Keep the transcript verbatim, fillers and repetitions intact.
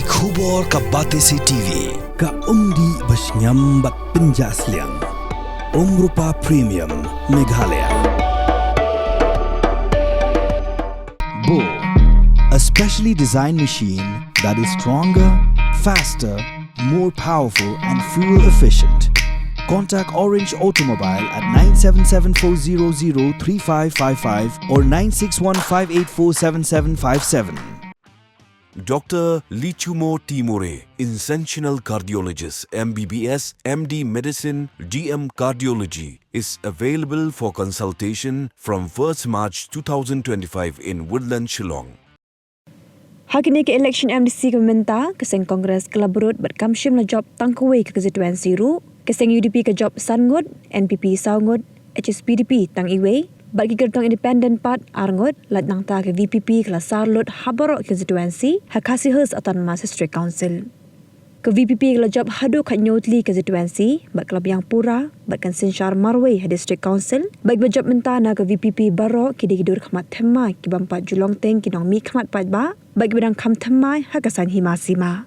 Khubor ka Batesi T V, ka umdih ba shngiam bad pynjah sliang. Umrupa Premium, Meghalaya. Bo, a specially designed machine that is stronger, faster, more powerful and fuel efficient. Contact Orange Automobile at nine seven seven four zero zero three five five five or nine six one five eight four seven seven five seven. Doctor Lichumo Timore, Interventional Cardiologist, M B B S, M D Medicine, D M Cardiology, is available for consultation from first March two thousand twenty-five in Woodland, Shillong. Ha kane ka election M D C ka mynta, ka seng Congress ka la brut bad kam shym la jop tang kawei ka constituency ruh, ka seng U D P ka jop san ngut, N P P saw ngut, H S P D P tang iwei, bad ki kyrtong independent pat ar ngut, lait nangta ka V P P ka la sar lut ha baroh ki constituency ha Khasi Hills Autonomous District Council. Ka V P P ka la jop haduh khathynñiew tylli constituency bad ka la biang pura bad kan synshar marwei ha District Council, bad kiba jop mynta na ka V P P baroh ki dei ki dur khmat themma ki bym pat ju long teng ki nongmihkhmat paidbah bad kiba dang kham thymmai ha ka saiñ hima sima.